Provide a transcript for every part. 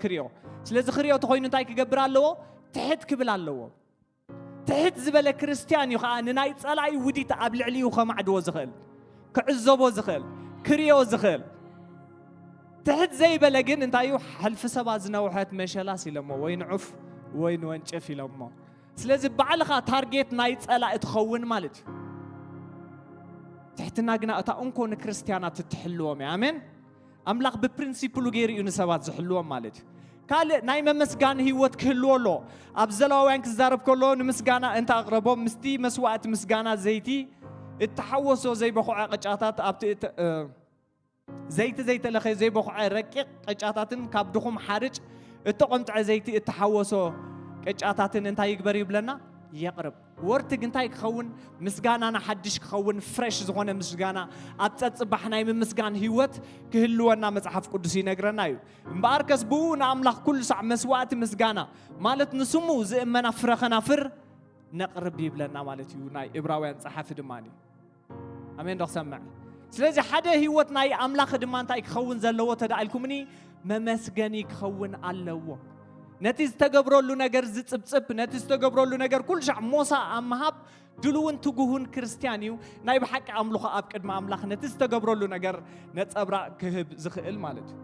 ክሪኦ። ስለዚ ክሪኦ ተኾይኑ እንታይ ክገብር ኣለዎ? ትሕት ክብል ኣለዎ። ትሕት ዝበለ ክርስትያን እዩ ከዓ ንናይ ጸላኢ ውዲት ኣብ ልዕሊኡ ከማዕድዎ ዝኽእል፣ ክዕዘቦ ዝኽእል፣ ክሪኦ ዝኽእል። ትሕት ዘይበለ ግን እንታይ እዩ? ሕልፊ ሰባ ዝነውሐት መሸላስ ኢሎሞ፣ ወይ ንዑፍ ወይ ንወንጭፍ ኢሎሞ። ስለዚ ባዕልኻ ታርጌት ናይ ጸላኢ ትኸውን ማለት እዩ። ትሕትና ግና እታ እንኮ ንክርስትያናት እትሕልዎም እያ። ኣሜን። ኣምላኽ ብፕሪንሲፕሉ ገይሩ እዩ ንሰባት ዝሕልዎም ማለት እዩ። ካልእ ናይ መመስጋኒ ህይወት ክህልዎ ኣሎ። ኣብ ዘለዋውያን ክዛረብ ከሎ ንምስጋና እንተ ኣቕረቦ ምስቲ መስዋእቲ ምስጋና ዘይቲ እተሓወሶ ዘይበኹዐ ቅጫታት ኣብቲ እተ- እ፣ ዘይቲ ዘይተለኸ ዘይበኹዐ ረቂቕ ቅጫታትን ካብ ድኹም ሓርጭ እተቖምጥዐ ዘይቲ እተሓወሶ ቅጫታትን እንታይ ይግበር ይብለና? የቕርብ። ወርትግ እንታይ ክኸውን? ምስጋናና ሓድሽ ክኸውን፣ ፍሬሽ ዝኾነ ምስጋና፣ ኣብ ጸጽባሕ ናይ ምምስጋን ህይወት ክህልወና መጽሓፍ ቅዱስ ይነግረና እዩ። እምበኣርከስ ብኡ ንኣምላኽ ኩሉ ሳዕ መስዋእቲ ምስጋና ማለት ንስሙ ዝእመና ፍረ ኸናፍር ነቕርብ ይብለና ማለት እዩ ናይ ዕብራውያን ጸሓፊ ድማ። ኣሜን ዶ ክሰምዕ? ስለዚ ሓደ ህይወት ናይ ኣምላኽ ድማ እንታይ ክኸውን ዘለዎ ተዳኢልኩምኒ? መመስገኒ ክኸውን ኣለዎ። ነቲ ዝተገብረሉ ነገር ዝጽብጽብ፣ ነቲ ዝተገብረሉ ነገር ኩሉ ሻዕ ሞሳ ኣብ ምሃብ ድልውን ትጉሁን ክርስትያን እዩ ናይ ብሓቂ ኣምልኾ ኣብ ቅድሚ ኣምላኽ ነቲ ዝተገብረሉ ነገር ነጸብራቕ ክህብ ዝኽእል ማለት እዩ።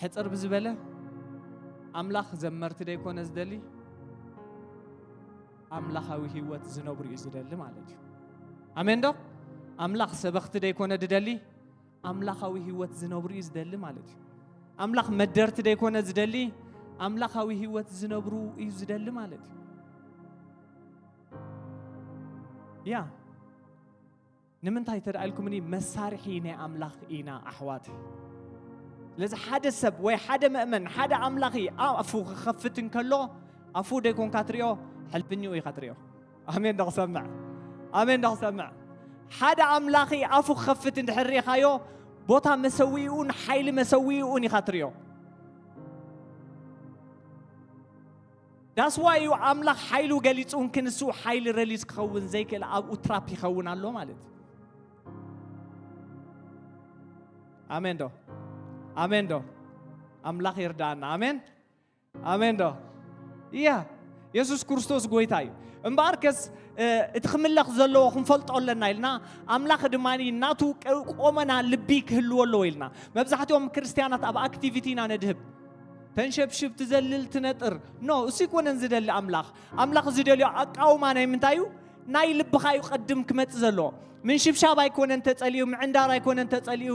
ሕጽር ብዝበለ ኣምላኽ ዘመርቲ ደይኮነ ዝደሊ ኣምላኻዊ ህይወት ዝነብሩ እዩ ዝደሊ ማለት እዩ። ኣሜን ዶ? ኣምላኽ ሰበኽቲ ደይኮነ ዝደሊ ኣምላኻዊ ህይወት ዝነብሩ እዩ ዝደሊ ማለት እዩ። ኣምላኽ መደርቲ ደይኮነ ዝደሊ ኣምላኻዊ ህይወት ዝነብሩ እዩ ዝደሊ ማለት እዩ። ያ ንምንታይ ተደኣ ኢልኩምኒ? መሳርሒ ናይ ኣምላኽ ኢና ኣሕዋት። ስለዚ ሓደ ሰብ ወይ ሓደ መእመን ሓደ ኣምላኺ ኣፉ ክኸፍት እንከሎ ኣፉ ደይኮንካ ትሪኦ፣ ሕልፍኝኡ ኢኻ ትሪኦ። ኣሜን ዶ ክሰምዕ? ኣሜን ዶ ክሰምዕ? ሓደ ኣምላኺ ኣፉ ክኸፍት እንድሕር ሪኢኻዮ ቦታ መሰዊኡን ሓይሊ መሰዊኡን ኢኻ ትሪኦ። ዳስዋ እዩ ኣምላኽ ሓይሉ ገሊጹ እንክንሱ ሓይሊ ረሊዝ ክኸውን ዘይክእል ኣብኡ ትራፕ ይኸውን ኣሎ ማለት እዩ። ኣሜን ዶ? ኣሜን ዶ? ኣምላኽ ይርዳኣና። ኣሜን ኣሜን ዶ? እያ። የሱስ ክርስቶስ ጎይታ እዩ። እምበኣርከስ እቲ ክምለኽ ዘለዎ ክንፈልጦ ኣለና ኢልና ኣምላኽ ድማ ናቱ ቆመና ልቢ ክህልዎ ኣለዎ ኢልና። መብዛሕትኦም ክርስትያናት ኣብ ኣክቲቪቲ ኢና ነድህብ። ተንሸብሽብ፣ ትዘልል፣ ትነጥር። ኖ፣ እሱ ይኮነን ዝደሊ ኣምላኽ። ኣምላኽ ዝደልዮ ኣቃውማ ናይ ምንታይ እዩ? ናይ ልብኻ እዩ ቀድም ክመጽእ ዘለዎ። ምንሽብሻብ ኣይኮነን ተጸልዩ፣ ምዕንዳር ኣይኮነን ተጸልዩ፣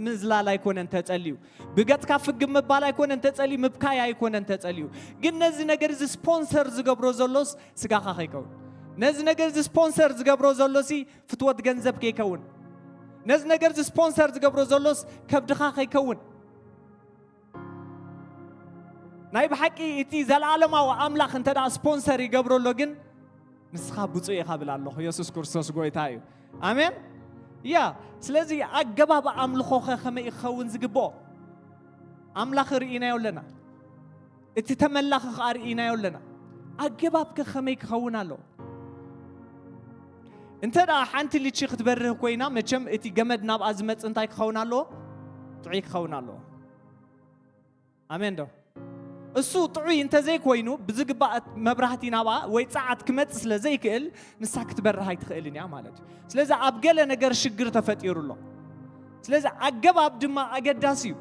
ምዝላል ኣይኮነን ተጸልዩ። ብገጽካ ፍግም ምባል ኣይኮነን ተጸልዩ፣ ምብካይ ኣይኮነን ተጸልዩ። ግን ነዚ ነገር እዚ ስፖንሰር ዝገብሮ ዘሎስ ስጋኻ ከይከውን፣ ነዚ ነገር እዚ ስፖንሰር ዝገብሮ ዘሎሲ ፍትወት ገንዘብ ከይከውን፣ ነዚ ነገር እዚ ስፖንሰር ዝገብሮ ዘሎስ ከብድኻ ከይከውን። ናይ ብሓቂ እቲ ዘለኣለማዊ ኣምላኽ እንተ ደኣ ስፖንሰር ይገብሮ ኣሎ ግን ንስኻ ብፁዕ ኢኻ ብል ኣለኹ። የሱስ ክርስቶስ ጎይታ እዩ። ኣሜን። ያ ስለዚ ኣገባብ ኣምልኾኸ ከመይ ክኸውን ዝግብኦ? ኣምላኽ ርኢናዮ ኣለና። እቲ ተመላኺ ከኣ ርኢናዮ ኣለና። ኣገባብከ ከመይ ክኸውን ኣለዎ? እንተ ደኣ ሓንቲ ልቺ ክትበርህ ኮይና መቸም እቲ ገመድ ናብኣ ዝመጽእ እንታይ ክኸውን ኣለዎ? ጥዑይ ክኸውን ኣለዎ። ኣሜን ዶ? እሱ ጥዑይ እንተዘይኮይኑ ብዝግባእ መብራህቲ ናብኣ ወይ ጸዓት ክመጽእ ስለ ዘይክእል ንሳ ክትበርህ ኣይትኽእልን እያ ማለት እዩ። ስለዚ ኣብ ገለ ነገር ሽግር ተፈጢሩ ኣሎ። ስለዚ ኣገባብ ድማ ኣገዳሲ እዩ።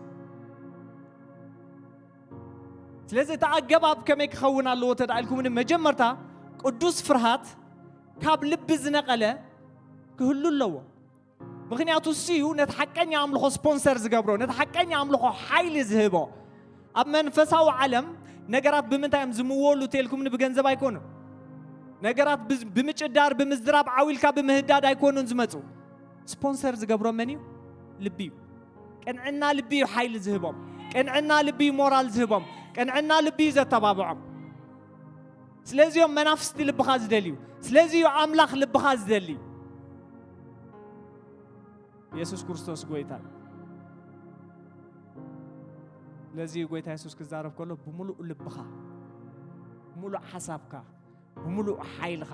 ስለዚ እቲ ኣገባብ ከመይ ክኸውን ኣለዎ ተዳኢልኩም ንመጀመርታ ቅዱስ ፍርሃት ካብ ልቢ ዝነቐለ ክህሉ ኣለዎ። ምኽንያቱ እሱ እዩ ነቲ ሓቀኛ ኣምልኾ ስፖንሰር ዝገብሮ፣ ነቲ ሓቀኛ ኣምልኾ ሓይሊ ዝህቦ። ኣብ መንፈሳዊ ዓለም ነገራት ብምንታይ እዮም ዝምወሉ ተልኩምኒ? ብገንዘብ ኣይኮኑን። ነገራት ብምጭዳር ብምዝራብ ዓዊልካ ብምህዳድ ኣይኮኑን ዝመፁ። ስፖንሰር ዝገብሮ መን እዩ? ልቢ እዩ። ቅንዕና ልቢ እዩ ሓይሊ ዝህቦም። ቅንዕና ልቢ እዩ ሞራል ዝህቦም። ቅንዕና ልቢ እዩ ዘተባብዖም። ስለዚ እዮም መናፍስቲ ልብኻ ዝደልዩ። ስለዚ እዩ ኣምላኽ ልብኻ ዝደሊ። የሱስ ክርስቶስ ጎይታ። ስለዚ እዩ ጎይታ የሱስ ክዛረብ ከሎ ብምሉእ ልብኻ፣ ብምሉእ ሓሳብካ፣ ብምሉእ ሓይልኻ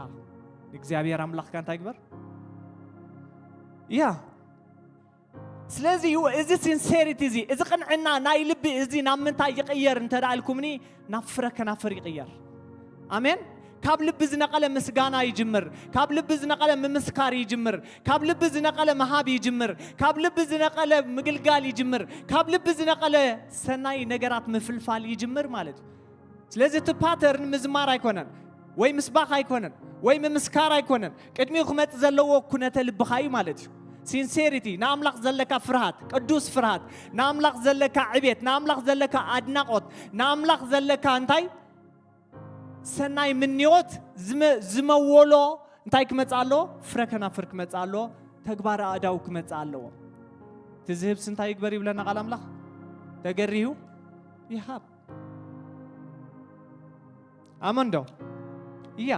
ንእግዚኣብሔር ኣምላኽካ እንታይ ግበር? ያ ስለዚ እዩ እዚ ሲንሴሪቲ እዚ፣ እዚ ቅንዕና ናይ ልቢ እዚ ናብ ምንታይ ይቕየር እንተ ደኣ ኢልኩምኒ፣ ናብ ፍረ ከናፍር ይቕየር። ኣሜን። ካብ ልቢ ዝነቐለ ምስጋና ይጅምር። ካብ ልቢ ዝነቐለ ምምስካር ይጅምር። ካብ ልቢ ዝነቐለ ምሃብ ይጅምር። ካብ ልቢ ዝነቐለ ምግልጋል ይጅምር። ካብ ልቢ ዝነቐለ ሰናይ ነገራት ምፍልፋል ይጅምር ማለት እዩ። ስለዚ እቲ ፓተርን ምዝማር ኣይኮነን፣ ወይ ምስባኽ ኣይኮነን፣ ወይ ምምስካር ኣይኮነን። ቅድሚኡ ክመጽእ ዘለዎ ኩነተ ልብኻ እዩ ማለት እዩ። ሲንሴሪቲ፣ ንኣምላኽ ዘለካ ፍርሃት፣ ቅዱስ ፍርሃት፣ ንኣምላኽ ዘለካ ዕቤት፣ ንኣምላኽ ዘለካ ኣድናቖት፣ ንኣምላኽ ዘለካ እንታይ ሰናይ ምንዮት ዝመ-፣ ዝመወሎ እንታይ ክመጽእ ኣለዎ? ፍረ ከናፍር ክመጽእ ኣለዎ። ተግባር ኣእዳው ክመጽእ ኣለዎ። እቲ ዝህብስ እንታይ ይግበር ይብለና ቃል ኣምላኽ? ተገሪሁ ይሃብ። ኣመን ዶ? እያ።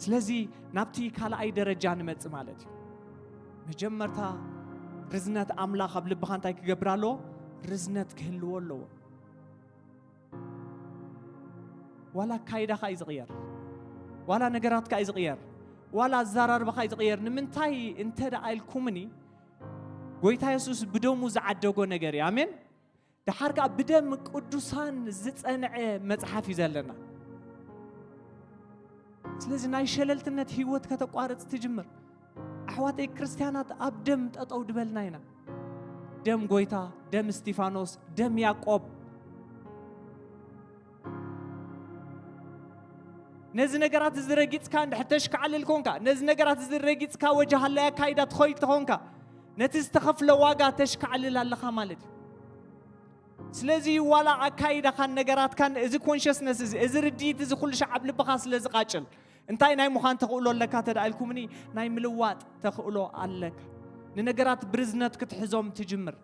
ስለዚ ናብቲ ካልኣይ ደረጃ ንመጽእ ማለት እዩ። መጀመርታ ርዝነት ኣምላኽ ኣብ ልብኻ እንታይ ክገብር ኣለዎ? ርዝነት ክህልዎ ኣለዎ። ዋላ ኣካይዳኻ እዩ ዝቕየር፣ ዋላ ነገራትካ እዩ ዝቕየር፣ ዋላ ኣዘራርባኻ እዩ ዝቕየር። ንምንታይ እንተ ደኣ ኢልኩምኒ፣ ጎይታ የሱስ ብደሙ ዝዓደጎ ነገር እዩ። ኣሜን። ደሓር ከኣ ብደም ቅዱሳን ዝጸንዐ መጽሓፍ እዩ ዘለና። ስለዚ ናይ ሸለልትነት ህይወት ከተቋርጽ ትጅምር። ኣሕዋተይ ክርስትያናት ኣብ ደም ጠጠው ድበልና ኢና። ደም ጎይታ፣ ደም እስቲፋኖስ፣ ደም ያዕቆብ። ነዚ ነገራት እዚ ረጊጽካ እንድሕር ተሽካዕልል ኮንካ፣ ነዚ ነገራት እዚ ረጊጽካ ወጀ ሃላይ ኣካይዳ ትኸይድ ተኾንካ፣ ነቲ ዝተኸፍለ ዋጋ ተሽካዕልል ኣለኻ ማለት እዩ። ስለዚ ዋላ ኣካይዳኻን ነገራትካን እዚ ኮንሽስነስ እዚ፣ እዚ ርድኢት እዚ ኩሉ ሻዕ ኣብ ልብኻ ስለ ዝቃጭል፣ እንታይ ናይ ምዃን ተኽእሎ ኣለካ ተደኣ ኢልኩምኒ፣ ናይ ምልዋጥ ተኽእሎ ኣለካ። ንነገራት ብርዝነት ክትሕዞም ትጅምር።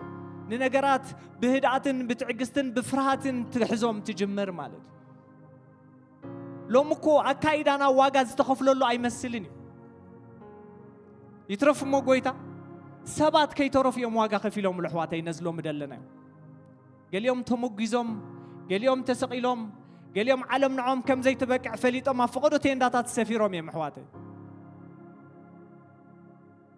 ንነገራት ብህድኣትን ብትዕግስትን ብፍርሃትን ትሕዞም ትጅምር ማለት እዩ። ሎሚ እኮ ኣካይዳና ዋጋ ዝተኸፍለሉ ኣይመስልን እዩ። ይትረፍ እሞ ጎይታ፣ ሰባት ከይተረፉ እዮም ዋጋ ከፊሎም፣ ኣሕዋተይ፣ ነዚ ሎሚ ደለናዮ። ገሊኦም ተመጒዞም፣ ገሊኦም ተሰቒሎም፣ ገሊኦም ዓለም ንዖም ከም ዘይትበቅዕ ፈሊጦም ኣብ ፈቐዶ ቴንዳታት ሰፊሮም እዮም፣ ኣሕዋተይ።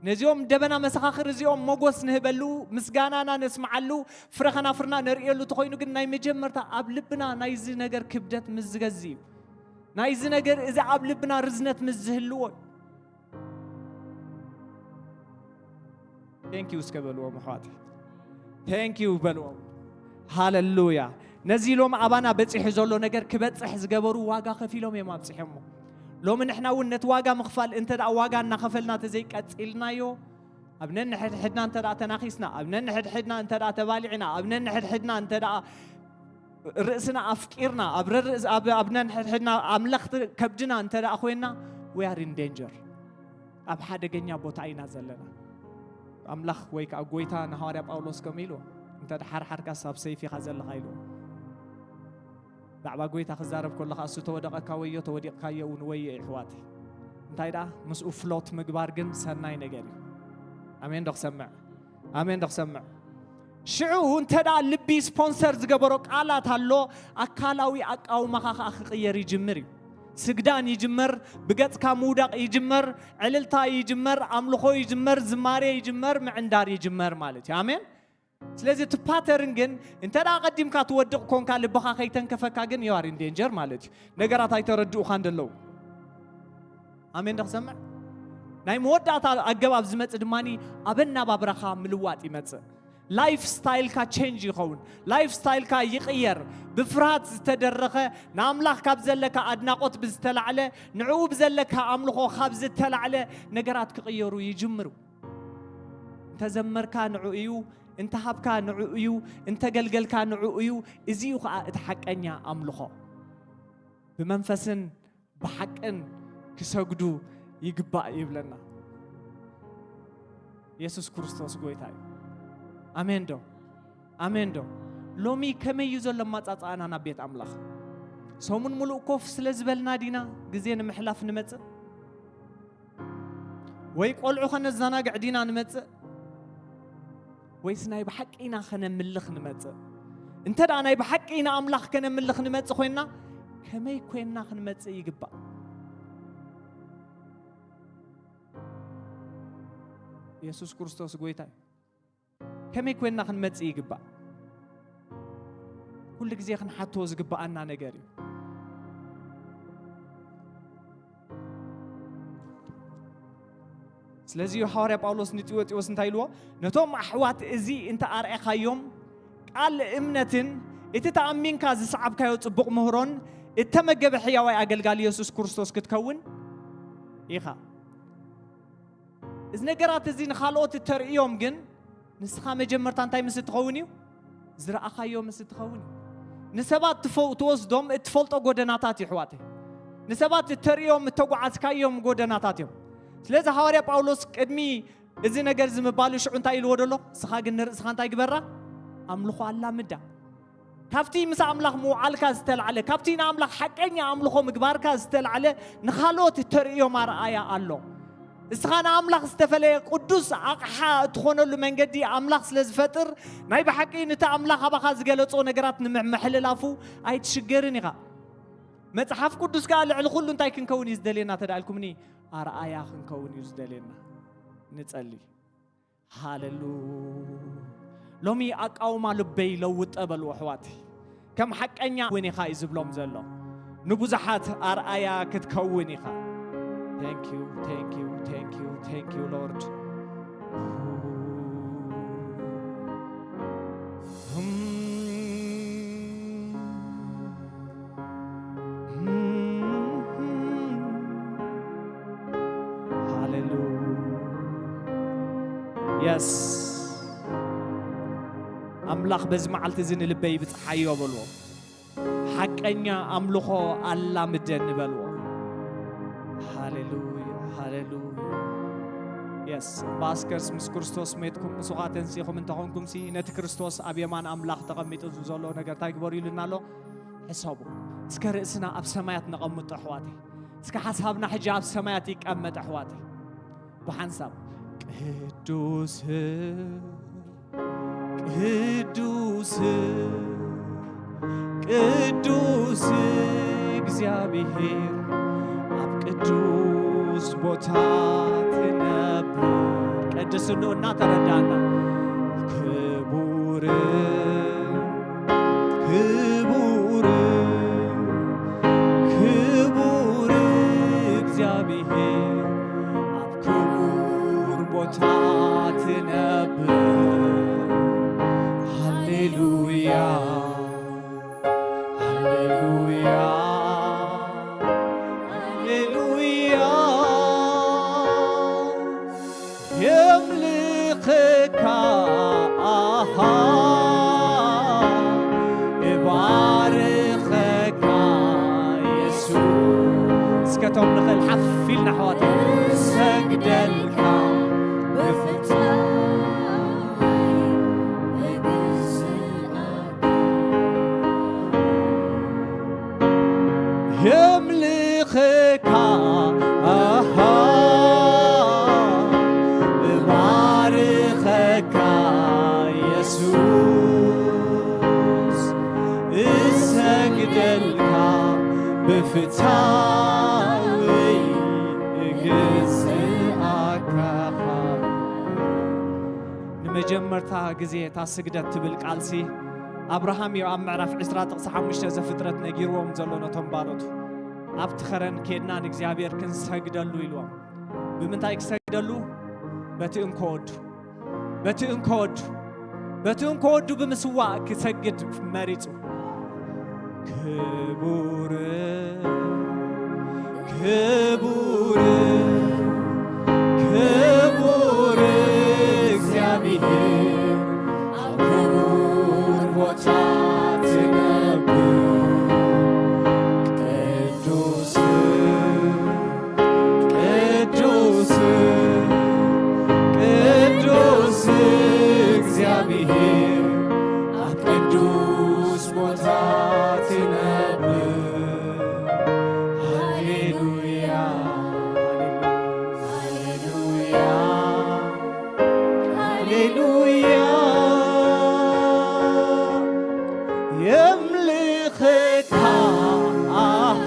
ነዚኦም ደበና መሰኻኽር እዚኦም ሞጎስ ንህበሉ፣ ምስጋናና ነስምዓሉ፣ ፍረ ኸናፍርና ነርእየሉ ተኾይኑ ግን ናይ መጀመርታ ኣብ ልብና ናይዚ ነገር ክብደት ምስ ዝገዝ እዩ። ናይዚ ነገር እዚ ኣብ ልብና ርዝነት ምስ ዝህልዎ እዩ። ቴንክ ዩ እስከ በልዎም ኣሕዋት። ቴንክ ዩ በልዎም። ሃለሉያ። ነዚ ኢሎም ኣባና በጺሑ ዘሎ ነገር ክበጽሕ ዝገበሩ ዋጋ ከፊሎም እዮም ኣብጺሖሞ። ሎሚ ንሕና እውን ነቲ ዋጋ ምኽፋል እንተ ደኣ ዋጋ እናኸፈልና ተዘይቀጺልናዮ፣ ኣብ ነንሕድሕድና እንተ ደኣ ተናኺስና፣ ኣብ ነንሕድሕድና እንተ ደኣ ተባሊዕና፣ ኣብ ነንሕድሕድና እንተ ደኣ ርእስና ኣፍቂርና፣ ኣብ ረርእስ-፣ ኣብ፣ ኣብ ነንሕድሕድና ኣምለኽቲ ከብድና እንተ ደኣ ኮይንና፣ we are in danger። ኣብ ሓደገኛ ቦታ ኢና ዘለና። ኣምላኽ ወይ ከኣ ጎይታ ንሃዋርያ ጳውሎስ ከምኡ ኢልዎ፣ "እንተ ደሓርሓርካስ ኣብ ሰይፊ ኢኻ ዘለኻ" ኢልዎ። ብዛዕባ ጎይታ ክዛረብ ከለኻ፣ እሱ ተወደቐካ ወዮ፣ ተወዲቕካዮ እውን ወዮ፣ የሕዋተይ። እንታይ ደኣ፣ ምስኡ ፍሎት ምግባር ግን ሰናይ ነገር እዩ። ኣሜን ዶ ክሰምዕ? ኣሜን ዶ ክሰምዕ? ሽዑ እንተ ደኣ ልቢ ስፖንሰር ዝገበሮ ቃላት ኣሎ፣ ኣካላዊ ኣቃውማኻ ኸኣ ክቕየር ይጅምር እዩ። ስግዳን ይጅመር፣ ብገጽካ ምውዳቕ ይጅመር፣ ዕልልታ ይጅመር፣ ኣምልኾ ይጅመር፣ ዝማሬ ይጅመር፣ ምዕንዳር ይጅመር ማለት እዩ። ኣሜን። ስለዚ እቲ ፓተርን ግን እንተ ደኣ ቀዲምካ ትወድቕ ኮንካ፣ ልብኻ ከይተንከፈካ ግን you are in danger ማለት እዩ። ነገራት ኣይተረድኡኻን ደለዉ። ኣሜን ዶ ክሰምዕ? ናይ መወዳእታ ኣገባብ ዝመጽእ ድማኒ ኣብ ኣነባብራኻ ምልዋጥ ይመጽእ። ላይፍ ስታይልካ ቼንጅ ይኸውን። ላይፍ ስታይልካ ይቕየር። ብፍርሃት ዝተደረኸ፣ ንኣምላኽ ካብ ዘለካ ኣድናቖት ብዝተላዕለ፣ ንዕኡ ብዘለካ ኣምልኾ ካብ ዝተላዕለ ነገራት ክቕየሩ ይጅምሩ። እንተ ዘመርካ ንዕኡ እዩ፣ እንተ ሃብካ ንዕኡ እዩ፣ እንተ ገልገልካ ንዕኡ እዩ። እዚ እዩ ኸኣ እቲ ሓቀኛ ኣምልኾ። ብመንፈስን ብሓቅን ክሰግዱ ይግባእ ይብለና። የሱስ ክርስቶስ ጎይታ እዩ። ኣሜን ዶ? ኣሜን ዶ? ሎሚ ከመይ እዩ ዘሎ ኣማጻጽኣና ናብ ቤት ኣምላኽ? ሰሙን ምሉእ ኮፍ ስለ ዝበልና ዲና ግዜ ንምሕላፍ ንመጽእ? ወይ ቆልዑ ከነዘናግዕ ዲና ንመጽእ? ወይስ ናይ ብሓቂ ኢና ከነምልኽ ንመጽእ? እንተ ደኣ ናይ ብሓቂ ኢና ኣምላኽ ከነምልኽ ንመጽእ ኮይንና፣ ከመይ ኮይንና ክንመጽእ ይግባእ? የሱስ ክርስቶስ ጎይታ እዩ። ከመይ ኮይንና ክንመጽእ ይግባእ? ኩሉ ግዜ ክንሓቶ ዝግብኣና ነገር እዩ። ስለዚ እዩ ሃዋርያ ጳውሎስ ንጢሞቴዎስ እንታይ ኢልዎ? "ነቶም ኣሕዋት እዚ እንተ ኣርኣኻዮም፣ ቃል እምነትን እቲ ተኣሚንካ ዝሰዓብካዮ ጽቡቕ ምህሮን እተመገበ ሕያዋይ ኣገልጋሊ የሱስ ክርስቶስ ክትከውን ኢኻ።" እዚ ነገራት እዚ ንኻልኦት እተርእዮም ግን፣ ንስኻ መጀመርታ እንታይ ምስ እትኸውን እዩ? ዝረኣኻዮ ምስ እትኸውን እዩ። ንሰባት ትፈ-፣ ትወስዶም እትፈልጦ ጎደናታት እዩ፣ ኣሕዋተይ። ንሰባት እተርእዮም እተጓዓዝካዮም ጎደናታት እዮም። ስለዚ ሃዋርያ ጳውሎስ ቅድሚ እዚ ነገር እዚ ምባሉ ሽዑ እንታይ ኢልዎ ደሎ? "ንስኻ ግን ንርእስኻ እንታይ ግበራ? ኣምልኾ ኣላምዳ። ካብቲ ምስ ኣምላኽ ምውዓልካ ዝተላዕለ፣ ካብቲ ንኣምላኽ ሓቀኛ ኣምልኾ ምግባርካ ዝተላዕለ ንኻልኦት እተርእዮም ኣርኣያ ኣሎ። እስኻ ንኣምላኽ ዝተፈለየ ቅዱስ ኣቕሓ እትኾነሉ መንገዲ ኣምላኽ ስለ ዝፈጥር፣ ናይ ብሓቂ ነቲ ኣምላኽ ኣባኻ ዝገለጾ ነገራት ንምምሕልላፉ ኣይትሽገርን ኢኻ። መጽሓፍ ቅዱስ ከኣ ልዕሊ ኩሉ እንታይ ክንከውን እዩ ዝደልየና ተዳልኩምኒ? ኣርኣያ ክንከውን እዩ ዝደልየና። ንጸሊ። ሃሌሉ። ሎሚ ኣቃውማ ልበይ ለውጠ በልዎ፣ ኣሕዋት። ከም ሓቀኛ እውን ኢኻ እዩ ዝብሎም ዘሎ። ንብዙሓት ኣርኣያ ክትከውን ኢኻ። Thank you, thank you, thank you, thank you, Lord. ሃሌሉያ። የስ። ኣምላኽ በዚ መዓልቲ እዚ ንልበይ ይብጽሓዮ በልዎ። ሓቀኛ ኣምልኾ ኣላምደኒ በልዎ። ሃሌሉያ፣ ሃሌሉያ። የስ። እምበኣስከስ ምስ ክርስቶስ ሜትኩም፣ ምስኡ ኸኣ ተንሲእኹም እንተኾንኩምሲ፣ ነቲ ክርስቶስ ኣብ የማን ኣምላኽ ተቐሚጡ ዘሎ ነገር እንታይ ግበሩ ኢሉና ኣሎ? ሕሰቡ። እስከ ርእስና ኣብ ሰማያት ነቐምጦ፣ ኣሕዋተይ። እስከ ሓሳብና ሕጂ ኣብ ሰማያት ይቀመጥ፣ ኣሕዋተይ። ብሓንሳብ ቅዱስ፣ ቅዱስ፣ ቅዱስ እግዚኣብሔር ኣብ ቅዱስ ቦታ ትነብር። ቅድስንኡ እናተረዳእና ክቡር ክቡር፣ ክቡር እግዚኣብሔር ኣብ ክቡር ቦታ ትነብር። ሃሌሉያ፣ ሃሌሉያ፣ ሃሌሉያ። የምልኸካ፣ ኣሃ፣ እባርኸካ የሱስ። እስከ እቶም ንኽእል ሓፍ ኢልና ኣሕዋት። እሰግደልካ ብፍትሓ የምልኸካ፣ ኣሃ፣ እባርኸካ የሱስ፣ እሰግደልካ ብፍትሓዊ እግዝኣካ። ንመጀመርታ ግዜ እታ ስግደት ትብል ቃልሲ ኣብርሃም እዩ ኣብ ምዕራፍ ዕስራ ጥቕሲ ሓሙሽተ ዘፍጥረት ነጊርዎም ዘሎ ነቶም ባሮቱ። ኣብቲ ኸረን ኬድና ንእግዚኣብሔር ክንሰግደሉ ኢልዎም። ብምንታይ ክሰግደሉ? በቲ እንኮ ወዱ። በቲ እንኮ ወዱ። በቲ እንኮ ወዱ ብምስዋእ ክሰግድ መሪጹ። ክቡር፣ ክቡር፣ ክቡር እግዚኣብሔር ኣብ ክቡር ቦታ ትነብር። ቅዱስ፣ ቅዱስ፣ ቅዱስ እግዚኣብሔር ኣብ ቅዱስ ቦታ ትነብር። ሃሌሉያ፣ ሃሌሉያ፣ ሃሌሉያ። የምልኸካ፣ ኣሃ፣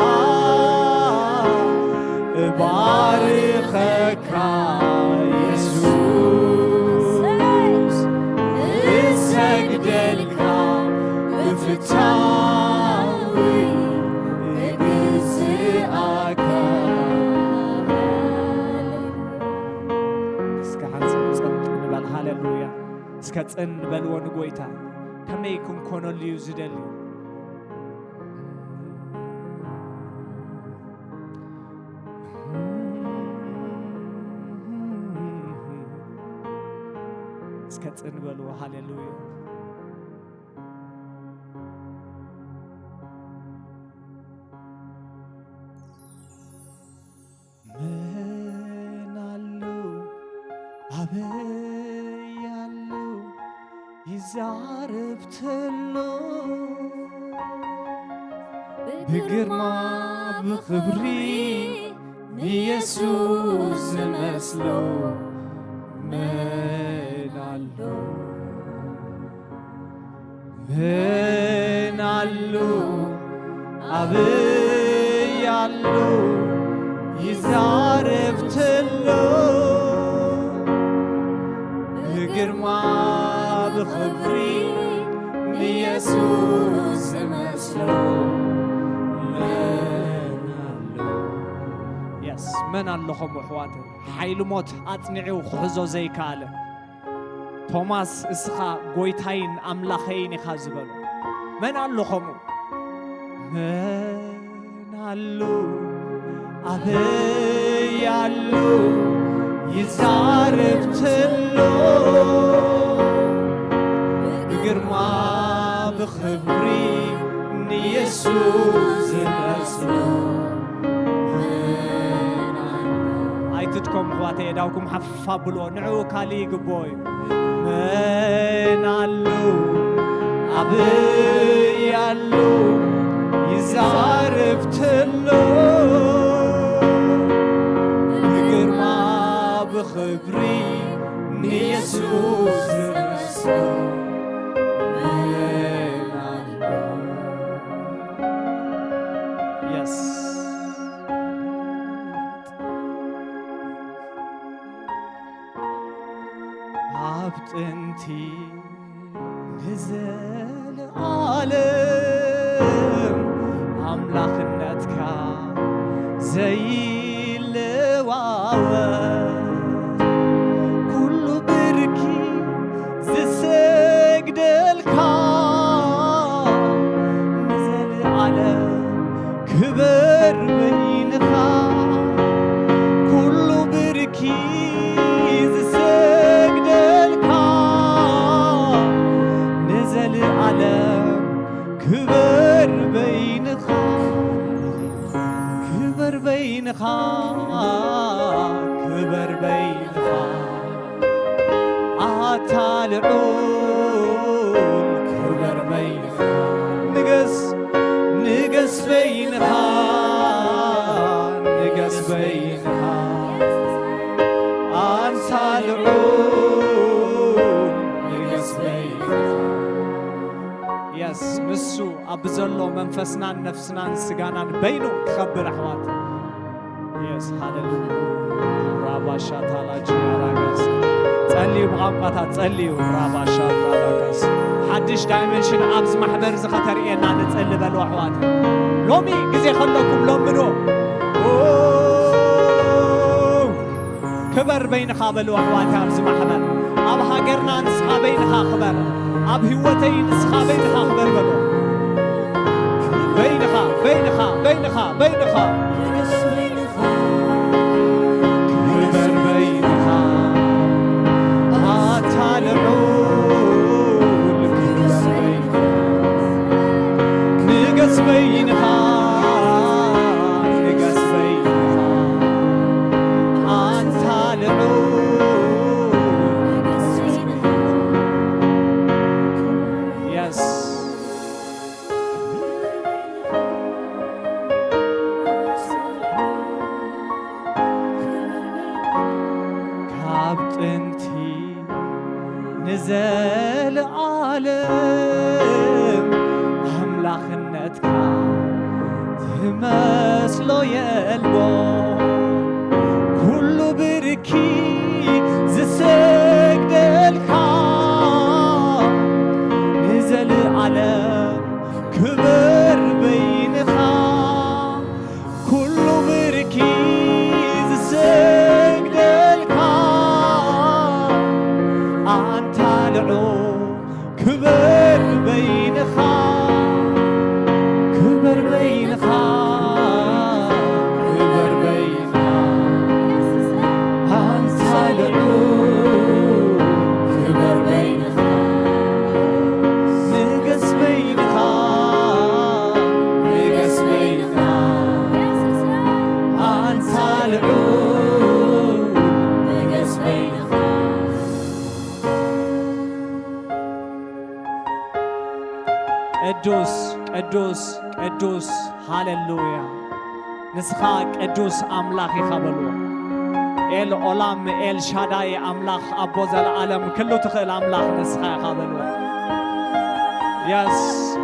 እባርኸካ የሱስ፣ እስከ ጽን በልዎ ንጎይታ። ከመይ ክንኮነሉ እዩ ዝደሊ? እስከ ጽን በልዎ። ሃሌሉያ። መን ኣሎ ኣበይ ኣሎ ይዛረብ ተሎ ብግርማ ብኽብሪ ንየሱስ ዝመስሎ መን ኣሎ? መን ኣሎ ኣበይ ኣሎ ይዛረብ ተሎ ብግርማ ብኽብሪ ንየሱስ ዝመስሎ መን ኣሎ? የስ፣ መን ኣሎ ከምኡ ኣሕዋተይ? ሓይሊ ሞት ኣጽኒዑ ክሕዞ ዘይከኣለ ቶማስ፣ እስኻ ጎይታይን ኣምላኸይን ኢኻ ዝበሎ። መን ኣሎ ከምኡ? መን ኣሎ ኣበይ ኣሎ ይዛረብ ተሎ ብግርማ ብኽብሪ ንየሱስ ዝመስሎ መን ኣሎ? ኣይትድከሙ ኣሕዋተይ፣ የእዳውኩም ሓፍ ኣብልዎ፣ ንዕኡ ካልእ ይግብኦ እዩ። መን ኣሎ ኣበይ ኣሎ ይዛረብ ተሎ ብግርማ ብኽብሪ ንየሱስ ዝመስሎ መን ኣሎ? የስ። ኣብ ጥንቲ ንዘለኣለም ኣምላኽነትካ ዘይለዋወጥ ኩሉ ብርኪ ዝሰግደልካ ንዘለኣለም ክበር በይንኻ ኩሉ ብርኪ ዝሰግደልካ ንዘለኣለም ክበር በይንኻ ክበር በይንኻ ክበር በይንኻ ኣታ ልዑል ክበር በይንኻ ንገስ ንገስ በይንኻ ንገስ በይንኻ ኣንታ ልዑል ንገስ በይንኻ። የስ ንሱ ኣብ ዘሎ መንፈስናን ነፍስናን ስጋናን በይኑ ክኸብር ኣሕዋት። የስ ሃሌሉያ። ራባሻ ታላጂ ያራጋስ ጸልዩ ብቋንቋታት ጸልዩ ራባሻ ታላጋስ ሓድሽ ዳይመንሽን ኣብዚ ማሕበር እዚ ከተርእየና ንጸሊ በሉ ኣሕዋት። ሎሚ ግዜ ከለኩም ለምኑ። ኦ፣ ክበር በይንኻ በሉ ኣሕዋት ኣብዚ ማሕበር። ኣብ ሃገርና ንስኻ በይንኻ ክበር። ኣብ ህይወተይ ንስኻ በይንኻ ክበር በሉ። በይንኻ፣ በይንኻ፣ በይንኻ፣ በይንኻ። ክበር በይንኻ ኣታ ልዑል ክበር በይንኻ ንገስ በይንኻ ንገስ በይንኻ ኣንታ ልዑል ንገስ በይንኻ። የስ ካብ ጥንቲ ንዘለዓለም ኣምላኽነትካ ዝመስሎ የልቦ ኩሉ ብርኪ ዝሰግደልካ ንዘለዓለም ክብር በይንኻ ኩሉ ብርኪ ዝሰግደልካ ኣንታ ልዑል ቅዱስ፣ ቅዱስ፣ ሃሌሉያ። ንስኻ ቅዱስ ኣምላኽ ኢኻ በልዎ። ኤል ኦላም፣ ኤል ሻዳይ ኣምላኽ ኣቦ ዘለኣለም፣ ክሉ ትኽእል ኣምላኽ ንስኻ ኢኻ በልዎ። የስ፣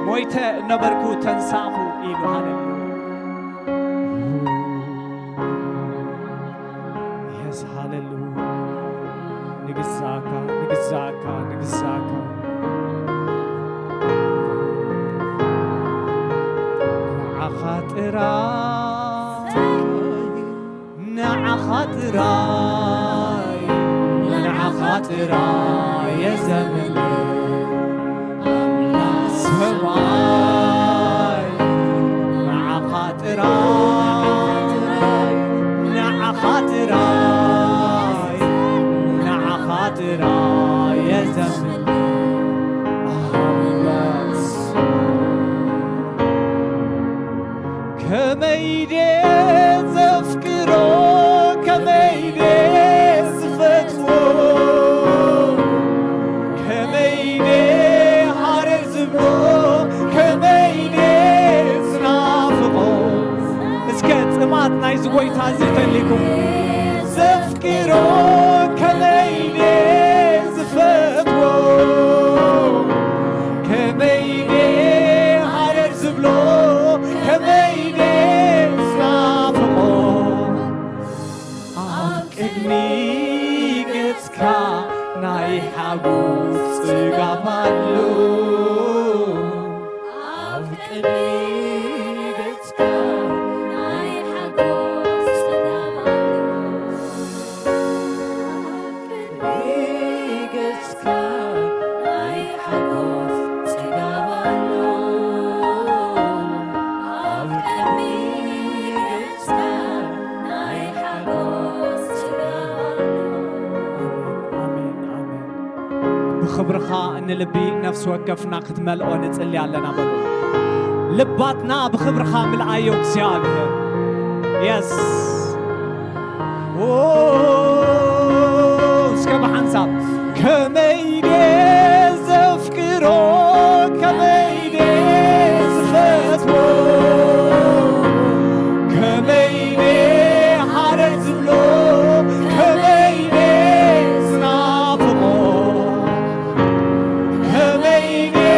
ሞይተ ነበርኩ ተንሳእኹ ኢሉ። ሃሌሉያ። የስ፣ ሃሌሉያ። ንግዛእካ፣ ንግዛእካ፣ ንግዛእካ። ንዓኻ ጥራይ፣ ንዓኻ ጥራይ፣ ንዓኻ ጥራይ የዘምር ኣምላኽ ሰማይ። ንዓኻ ጥራይ፣ ንዓኻ ጥራይ፣ ንዓኻ ጥራይ የዘምር ኣምላኽ ሰማይ። ከመይ ድየ ዘፍቅሮ፣ ከመይ ድየ ዝፈትዎ፣ ከመይ ድየ ሃረር ዝብሎ፣ ከመይ ድየ ዝናፍቆ። እስከ ጥማት ናይዚ ጎይታ እዚ ተሊኩም፣ ዘፍቅሮ ከመይ ድየ ዝፈትዎ፣ ከመይ ድየ ሃረር ዝብሎ፣ ከመይ ድየ ዝናፍቆ። ኣብ ቅድሚ ገጽካ ናይ ሓጎስ ጽጋብ ኣሎ። ኣብ ቅድሚ ገጽካ ናይ ሓጎስ ጽጋብ ኣሎ። ኣብ ቅድሚ ገጽካ ናይ ሓጎስ ጽጋብ ኣሎ። ኣብ ቅድሚ ገጽካ ናይ ሓጎስ ጽጋብ ኣሎ። ኣሜን፣ ኣሜን፣ ኣሜን። ብኽብርኻ እንልቢ ነፍሲ ወከፍና ክትመልኦ ንጽሊ ኣለና በሉ። ልባትና ብኽብርኻ ምልኣዮ እግዚኣብሔር። የስ። ኦ፣ እስከ ብሓንሳብ ከመይ ድየ ዘፍቅሮ፣ ከመይ ድየ ዝፈትዎ፣ ከመይ ድየ ሃረር ዝብሎ፣ ከመይ ድየ ዝናፍቆ፣ ከመይ ድየ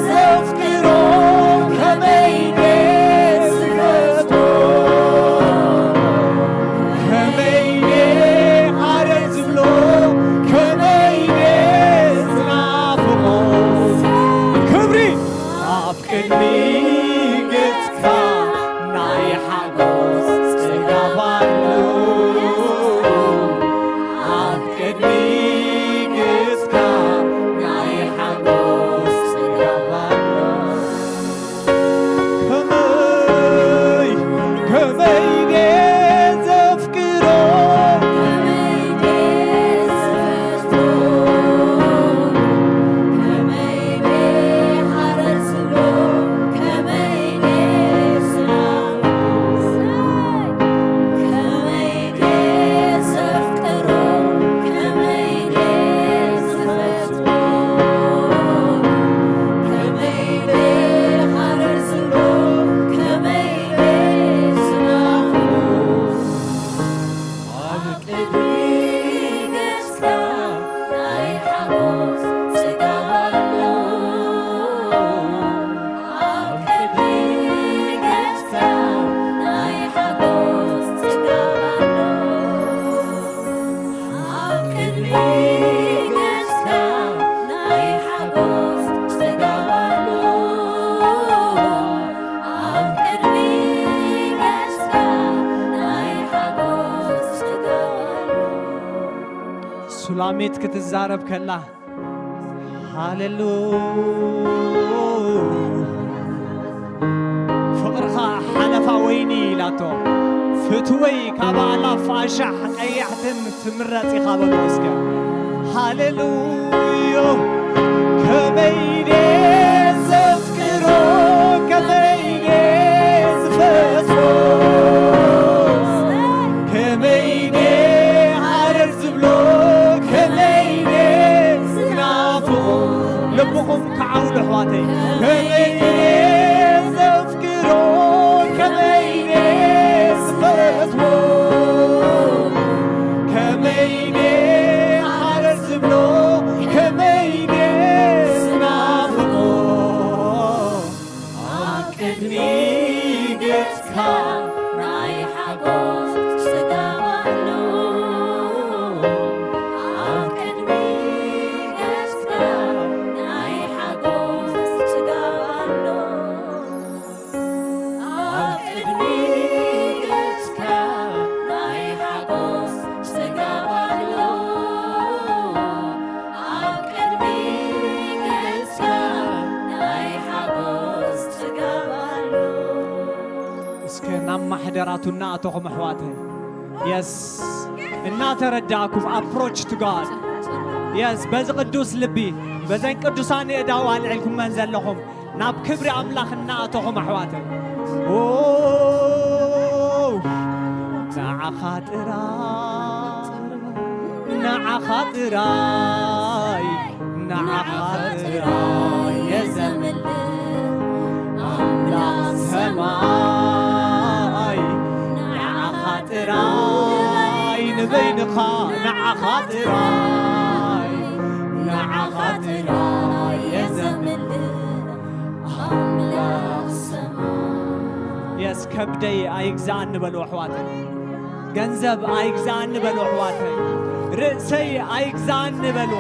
ዘፍቅሮ፣ ከመይ ድየ ዝፈትዎ፣ ከመይ ድየ ሃረር ዝብሎ፣ ከመይ ድየ ዝናፍቆ። ክብሪ ኣብ ቅድሚ ገጽካ ናይ ሓጎስ ጽጋብ ኣሎ። ኣብ ቅድሚ ገጽካ ናይ ሓጎስ ጽጋብ ኣሎ። ከመይ፣ ከመይ ድየ ዘፍቅሮ፣ ከመይ ድየ ዘፍቅሮ፣ ከመይ ድየ ሃረር ዝብሎ፣ ከመይ ድየ ዝናፍቆ፣ ከመይ ድየ ዘፍቅሮ፣ ከመይ ድየ ዝፈትዎ፣ ከመይ ድየ ሃረር ዝብሎ፣ ከመይ ድየ ዝናፍቆ። ኣብ ቅድሚ ገጽካ ናይ ሓጎስ ጽጋብ ኣሎ። ኣብ ቅድሚ ገጽካ ናይ ሓጎስ ጽጋብ ኣሎ። ኣብ ቅድሚ ገጽካ ናይ ሓጎስ ጽጋብ ኣሎ። ኣብ ቅድሚ ገጽካ ናይ ሓጎስ ጽጋብ ኣሎ። ሱላሚት ክትዛረብ ከላ፣ ሃሌሉ፣ ፍቕርኻ ሓለፋ ወይኒ ኢላቶ። ፍትወይ ካብ ኣእላፍ ኣሻሕ ቀያሕትን ትምረጽ ኢኻ በሎ እስከ። ሃሌሉዮ። ከመይ ድየ ዘፍቅሮ፣ ከመይ ድየ ዝፈትዎ፣ ከመይ ድየ ሃረር ዝብሎ፣ ከመይ ድየ ዝናፍቆ። ልብኹም ከዓውሉ ኣሕዋተይ። ከመይ ድየ ቅድሚ ገጽካ ናይ ሓጎስ ጽጋብ ኣሎ። ኣብ ቅድሚ ገጽካ ናይ ሓጎስ ጽጋብ ኣሎ። ኣብ ቅድሚ ገጽካ ናይ ሓጎስ ጽጋብ ኣሎ። ኣብ ቅድሚ ገጽካ ናይ ሓጎስ ጽጋብ ኣሎ። እስከ ናብ ማሕደራቱ እናኣተኹም ኣሕዋተይ፣ የስ፣ እናተረዳእኩም approach to God። የስ፣ በዚ ቅዱስ ልቢ፣ በዘን ቅዱሳን የእዳው ኣልዒልኩመን ዘለኹም፣ ናብ ክብሪ ኣምላኽ እናኣተኹም ኣሕዋተይ። ኦ፣ ንዓኻ ጥራይ፣ ንዓኻ ጥራይ፣ ንዓኻ ጥራይ እየ ዘምልኽ ኣምላኽ ሰማይ። ንዓኻ ጥራይ ንበይንኻ፣ ንዓኻ ጥራይ፣ ንዓኻ ጥራይ እየ ዘምልኽ ኣምላኽ ሰማይ። የስ፣ ከብደይ ኣይግዛኣኒ በሉ ኣሕዋተይ። ገንዘብ ኣይግዛኣኒ በሉ ኣሕዋተይ። ርእሰይ ኣይግዛኣኒ በሉ።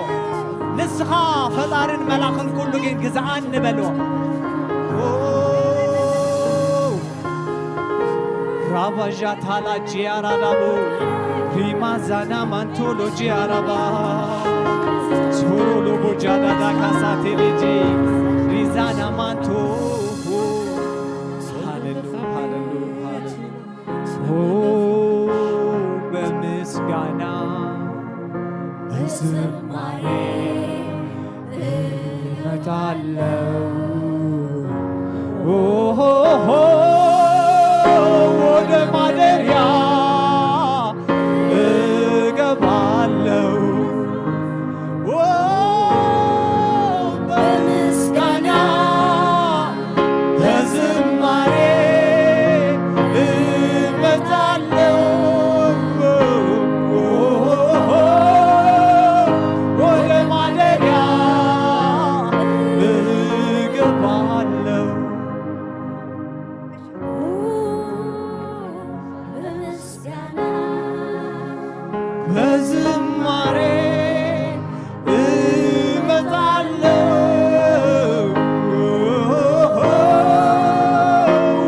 ንስኻ ፈጣርን መላኽን ኩሉ ግን ግዛኣኒ በሉ። ኦ፣ ራባዣ ታላ ጂያራ ዳቦ ሪማዛና ማንቶሎ ጂያራባ ሶሮሎ ቦጃዳዳ ካሳቴሌጂ ሪዛና ማንቶ። ሃሌሉ፣ ሃሌሉ፣ ሃሌሉ። ኦ፣ በምስጋና በዝማሬ እመጣለሁ። ኦ፣ ወደ ማደሪያ እገባለሁ። ኦ፣ በምስጋና በዝማሬ እመጣለሁ። ወደ ማደሪያ እገባለሁ። በምስጋና በዝማሬ እመጣለሁ።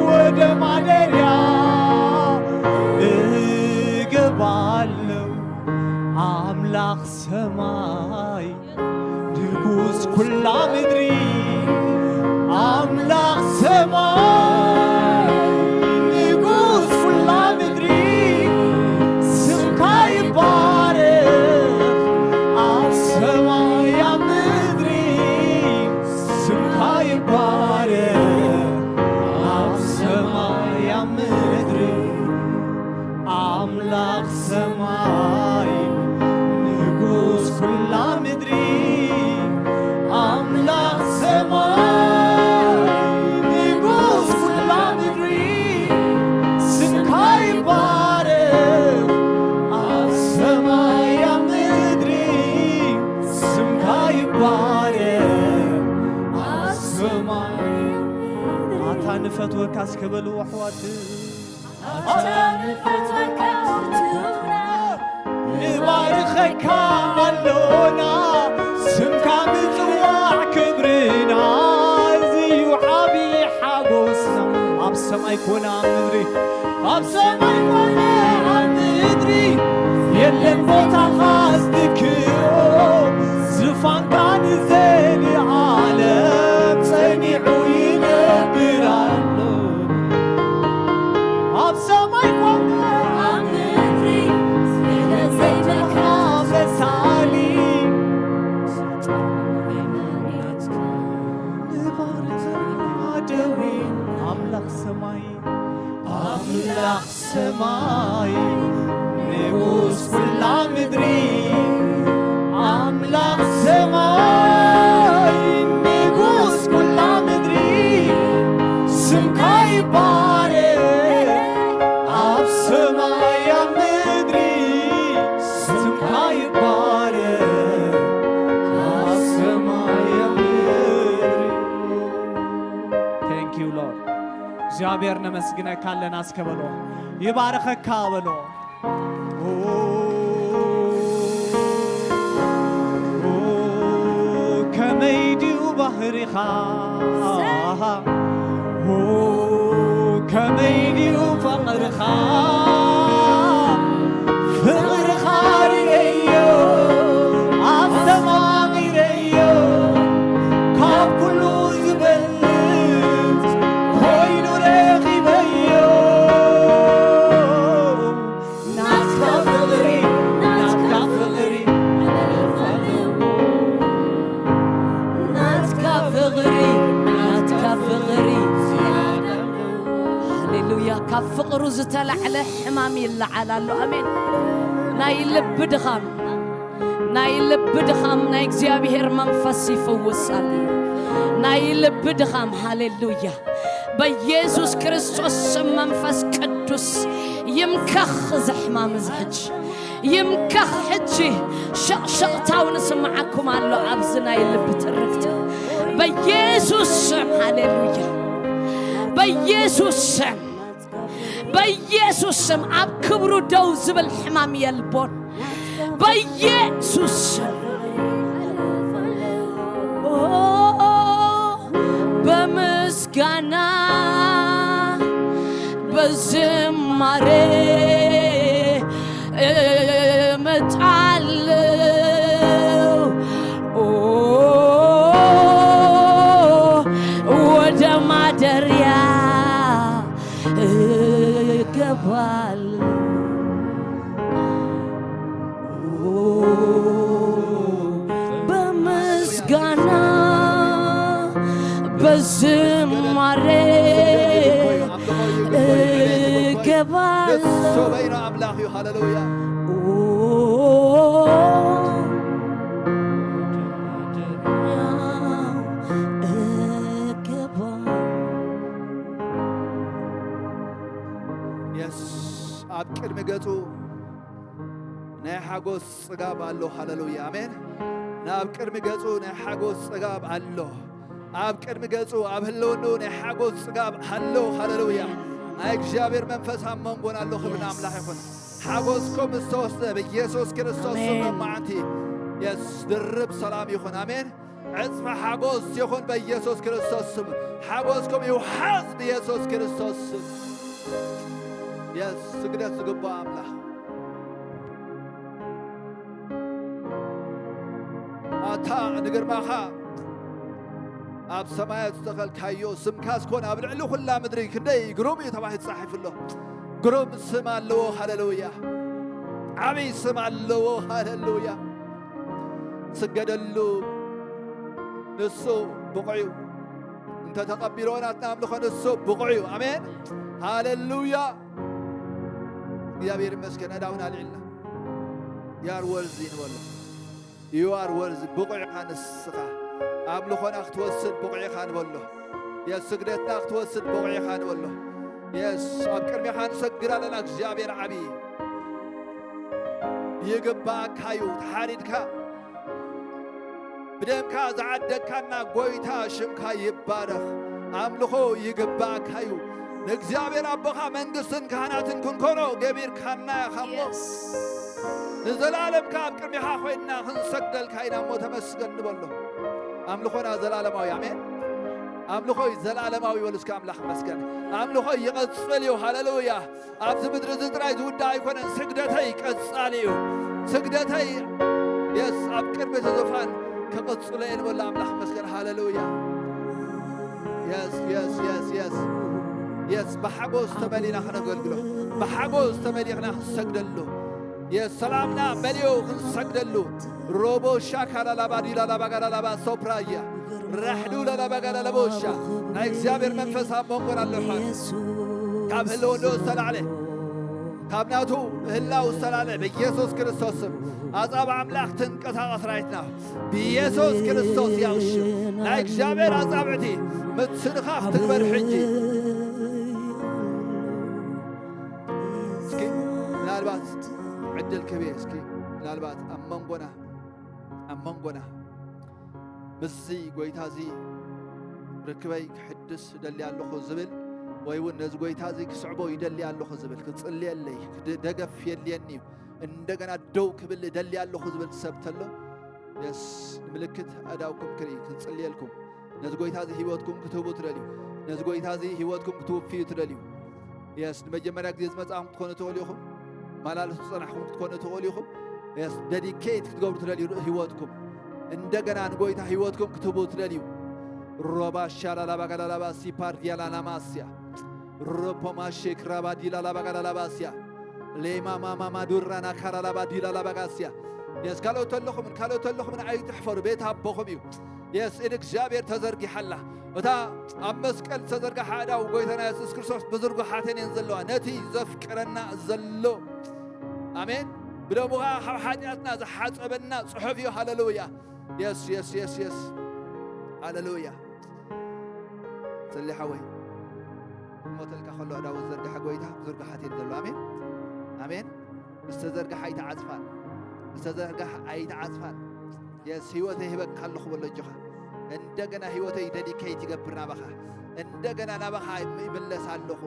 ወደ ማደሪያ እገባለሁ። ኣምላኽ ሰማይ ንጉስ ኩላ ምድሪ፣ ኣምላኽ ሰማይ ንጉስ ኩላ ምድሪ፣ ስምካ ይባረኽ ኣብ ሰማይ ኣብ ምድሪ፣ ስምካ ይባረኽ ኣብ ሰማይ ኣብ ምድሪ። ኣምላኽ ሰማይ ንጉስ ኩላ ምድሪ፣ ኣምላኽ ሰማይ ንጉስ ኩላ ምድሪ፣ ስምካ ይባረኽ ኣብ ሰማይ ኣብ ምድሪ፣ ስምካ ይባረኽ ኣብ ሰማይ። ኣታ ንፈትወካ እስከ በሉ ኣሕዋት። ኣታ ንፈትወካ ንባርኸካ ኣሎና፣ ስምካ ምጽዋዕ ክብርና፣ እዚ እዩ ዓቢ ሓጎስና። ኣብ ሰማይ ኮነ ኣብ ምድሪ፣ ኣብ ሰማይ ኮነ ኣብ ምድሪ፣ የለን ቦታኻ ዝትክኦ፣ ዝፋንካ ንዘለዓለም ጸኒዑ ይነብር ኣሎ። ኣብ ሰማይ ኮነ ኣብ ምድሪ፣ ስለ ዘይመካ መሳሊ። ንባርኻ ደዊ ኣምላኽ ሰማይ፣ ኣምላኽ ሰማይ ንጉስ ኩላ ምድሪ፣ ኣምላኽ ሰማይ ንጉስ ኩላ ምድሪ፣ ስምካ ይባረኽ ኣብ ሰማይ ኣብ ምድሪ፣ ስምካ ይባረኽ ኣብ ሰማይ ኣብ ምድሪ። Thank you, Lord. እግዚኣብሔር ነመስግነካ ኣለና እስከ በሎ። ይባርኸካ በሎ። ከመይ ድዩ ባህሪኻ? ከመይ ድዩ ፍቕርኻ? ፍቕርኻ ርእየዮ፣ ኣስተማቒረዮ፣ ካብ ኩሉ ዝበልጽ ኮይኑ ረኺበዮ። ናትካ ፍቕሪ፣ ናትካ ፍቕሪ፣ ናትካ ፍቕሪ፣ ናትካ ፍቕሪ። ሃሌሉያ። ካብ ፍቕሩ ዝተላዕለ ሕማም ይለዓል ኣሎ። ኣሜን። ናይ ልቢ ድኻም፣ ናይ ልቢ ድኻም ናይ እግዚኣብሔር መንፈስ ይፍውስ ኣሎ። ናይ ልቢ ድኻም። ሃሌሉያ። በኢየሱስ ክርስቶስ ስም መንፈስ ቅዱስ ይምከኽ እዚ ሕማም እዚ ሕጂ። ይምከኽ ሕጂ። ሸቕሸቕታው ንስምዓኩም ኣሎ ኣብዚ ናይ ልቢ ትርክት። በኢየሱስ ስም። ሃሌሉያ። በኢየሱስ ስም። በኢየሱስ ስም ኣብ ክብሩ ደው ዝብል ሕማም የልቦን። በኢየሱስ ስም። ኦ፣ በምስጋና በዝማሬ እመጣለሁ። ኦ፣ ወደ ማደሪያ እገባለሁ። በምስጋና በዝማሬ እገባለሁ። ንሱ በይኑ ኣምላኽ እዩ። ሃሌሉያ። እገባለሁ። የስ፣ ኣብ ቅድሚ ገጹ ናይ ሓጎስ ጽጋብ ኣሎ። ሃሌሉያ፣ ኣሜን። ናብ ቅድሚ ገጹ ናይ ሓጎስ ጽጋብ ኣሎ። ኣብ ቅድሚ ገጹ፣ ኣብ ህልውንኡ ናይ ሓጎስ ጽጋብ ኣሎ። ሃሌሉያ። ናይ እግዚኣብሔር መንፈስ ኣብ መንጎና ኣሎ። ክብሪ ንኣምላኽ ይኹን። ሓጎስኩም ዝተወስደ ብኢየሱስ ክርስቶስ ስም ኣሜን። ሎማዓንቲ የስ ድርብ ሰላም ይኹን። ኣሜን። ዕጽፊ ሓጎስ ይኹን በኢየሱስ ክርስቶስ ስም። ሓጎስኩም ይውሓዝ ብኢየሱስ ክርስቶስ ስም። የስ ስግደት ዝግባእ ኣምላኽ። ኣታ ንግርማኻ ኣብ ሰማያት ዝተኸልካዮ ስምካስ ኮን ኣብ ልዕሊ ኩላ ምድሪ ክንደይ ግሩም እዩ ተባሂሉ ተጻሒፉ ኣሎ። ግሩም ስም ኣለዎ። ሃሌሉያ። ዓብይ ስም ኣለዎ። ሃሌሉያ። ስገደሉ። ንሱ ብቑዕ እዩ። እንተ ተቐቢሎ ናትና ኣምልኾ ንሱ ብቑዕ እዩ። ኣሜን። ሃሌሉያ። እግዚኣብሔር ይመስገን። ኣዳውን ኣልዒልና። You are worthy ንበሎ። You are worthy። ብቑዕ ኢኻ ንስኻ። ኣምልኾና ክትወስድ ብቑዕ ኢኻ ንበሎ። የስግደትና ክትወስድ ብቑዕ ኢኻ ንበሎ። የስ ኣብ ቅድሜኻ ንሰግድ ኣለና። እግዚኣብሔር ዓብዪ እዩ። ይግባእካ እዩ። ተሓሪድካ ብደምካ ዝዓደግካና ጎይታ ሽምካ ይባረኽ። ኣምልኾ ይግባእካ እዩ። ንእግዚኣብሔር ኣቦኻ መንግስትን ካህናትን ክንኮኖ ገቢርካና ኢኻ እሞ፣ የስ። ንዘለኣለም ከኣ ኣብ ቅድሜኻ ኮይንና ክንሰግደልካ ኢና እሞ ተመስገን ንበሎ። ኣምልኾና ዘላለማዊ። ኣሜን። ኣምልኾይ ዘላለማዊ በሉ እስከ ኣምላኽ መስገን። ኣምልኾይ ይቐጽል እዩ። ሃሌሉያ። ኣብዚ ምድሪ እዚ ጥራይ ዝውዳእ ኣይኮነን። ስግደተይ ቀጻሊ እዩ። ስግደተይ የስ ኣብ ቅድሚ እቲ ዙፋን ክቕጽሎ እየ ንበሎ። ኣምላኽ መስገን። ሃሌሉያ። የስ የስ የስ የስ የስ ብሓጎስ ተመሊና ክነገልግሎ፣ ብሓጎስ ተመሊኽና ክንሰግደሉ። የስ ሰላምና መሊኡ ክንሰግደሉ። ሮቦ ሻካላ ላባ ዲላ ላባ ጋላ ላባ ሶፕራያ ራሕዱ ለለበገለ ለቦሻ ናይ እግዚኣብሔር መንፈስ ኣብ መንጎና ኣሎ። ካብ ህልውንኡ ዝተላዕለ፣ ካብ ናቱ ምህላው ዝተላዕለ ብኢየሱስ ክርስቶስ ስም ኣጻብ ኣምላኽ ትንቀሳቐስ ራይትና ብኢየሱስ ክርስቶስ ያውሽ ናይ እግዚኣብሔር ኣጻብዕቲ ምትንኻፍ ትግበር ሕጂ። እስኪ ምናልባት ዕድል ክህብ እየ። እስኪ ምናልባት ኣብ መንጎና ኣብ መንጎና ምስዚ ጎይታ እዚ ርክበይ ክሕድስ እደሊ ኣለኹ ዝብል ወይ እውን ነዚ ጎይታ እዚ ክስዕቦ ይደሊ ኣለኹ ዝብል፣ ክጽልየለይ፣ ክድ-፣ ደገፍ የድልየኒ እዩ፣ እንደገና ደው ክብል እደሊ ኣለኹ ዝብል ሰብ ተሎ፣ የስ፣ ንምልክት ኣእዳውኩም ክርኢ፣ ክጽልየልኩም። ነዚ ጎይታ እዚ ህይወትኩም ክትህቡ ትደልዩ፣ ነዚ ጎይታ እዚ ህይወትኩም ክትውፍዩ ትደልዩ። የስ፣ ንመጀመርያ ግዜ ዝመጻኹም ክትኮኑ ትኽእሉ ኢኹም። ማላልሱ ዝጸናሕኩም ክትኮኑ ትኽእሉ ኢኹም። የስ፣ ደዲኬት ክትገብሩ ትደልዩ ህይወትኩም። እንደገና ንጎይታ ህይወትኩም ክትህቡ ትደልዩ። ሮባ ሻላላባ ጋላላባ ሲፓር ዲያላናማስያ። ሮፖ ማሼ ክራባ ዲላላባ ጋላላባስያ። ሌማ ማማ ማዱራና ካላላባ ዲላላባ ጋስያ። የስ፣ ካልኦት ተለኹምን፣ ካልኦት ተለኹምን ኣይትሕፈሩ። ቤት ኣቦኹም እዩ። የስ፣ ኢድ እግዚኣብሔር ተዘርጊሓላ። እታ ኣብ መስቀል ዝተዘርግሓ ኣእዳው ጎይታና የሱስ ክርስቶስ ብዝርጉሓተን እየን ዘለዋ። ነቲ ዘፍቅረና ዘሎ፣ ኣሜን፣ ብደሙ ኸዓ ካብ ሓጢኣትና ዝሓጸበና ጽሑፍ እዩ። ሃሌሉያ። የስ፣ የስ፣ የስ፣ የስ። ሃሌሉያ። ጽሊ ሓወይ። ክሞተልካ ከሎ ኣእዳው ዝዘርግሐ ጎይታ ብዝርጉሓት እየን ዘሎ። ኣሜን። ኣሜን። ምስ ተዘርግሐ ኣይተዓጽፋን። ምስ ተዘርግሐ ኣይተዓጽፋን። የስ፣ ህይወተይ ሂበካ ኣለኹ በሎ እጆኻ። እንደገና ህይወተይ ደዲኬት ይገብር ናባኻ። እንደገና ናባኻ ይምለስ ኣለኹ።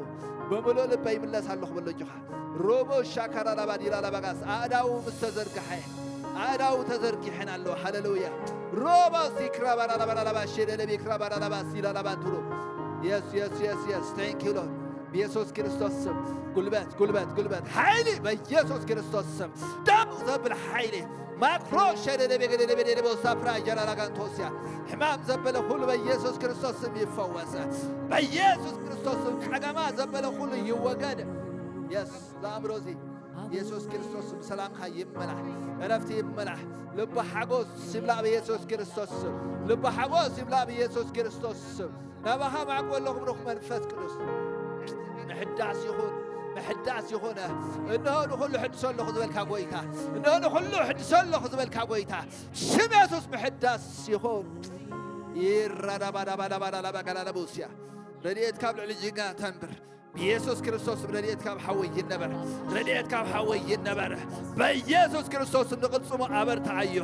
ብምሉእ ልበይ ይምለስ ኣለኹ በሎ እጆኻ። ሮቦ ሻካራ ላባ ዲላ ላባ ጋስ፣ ኣእዳው ምስ ተዘርግሐ፣ ኣእዳው ተዘርጊሐን ኣለዋ። ሃሌሉያ። ሮባ ሲክራ ባራ ላባ ላባ ሼደ ለቢ ክራ ባራ ላባ ሲላ ላባ ትሩ። የስ፣ የስ፣ የስ፣ የስ። Thank you, Lord. ብየሱስ ክርስቶስ ስም ጉልበት፣ ጉልበት፣ ጉልበት፣ ሓይሊ በኢየሱስ ክርስቶስ ስም፣ ደም ዘብል ሓይሊ። ማክሮ ሸደደቤገደደቤደደቦ ሳፕራ ጀላላጋንቶስያ። ሕማም ዘበለ ኩሉ በኢየሱስ ክርስቶስ ስም ይፈወስ። በኢየሱስ ክርስቶስ ስም ጸገማ ዘበለ ኩሉ ይወገድ። የስ፣ ዝኣምሮ እዚ ኢየሱስ ክርስቶስ ስም ሰላምካ ይመላሕ፣ ዕረፍቲ ይመላሕ። ልቢ ሓጎስ ይብላዕ በኢየሱስ ክርስቶስ ስም። ልቢ ሓጎስ ይብላዕ በኢየሱስ ክርስቶስ ስም። ናባኻ ማዕቆ ኣለኹ ብሩኽ መንፈስ ቅዱስ። ምሕዳስ ይኹን፣ ምሕዳስ ይኹን። እንሆ ንኹሉ ሕድሶ ኣለኹ ዝበልካ ጎይታ፣ እንሆ ንኹሉ ሕድሶ ኣለኹ ዝበልካ ጎይታ፣ ሽም የሱስ ምሕዳስ ይኹን። ይራዳባዳባዳባዳባጋላላቦስያ። ረድኤት ካብ ልዕሊ ጅጋ ተንብር። ብየሱስ ክርስቶስ ረድኤት ካብ ሓወይ ይነበር። ረድኤት ካብ ሓወይ ይነበር። በኢየሱስ ክርስቶስ ንቕልጽሙ ኣበርትዓዮ።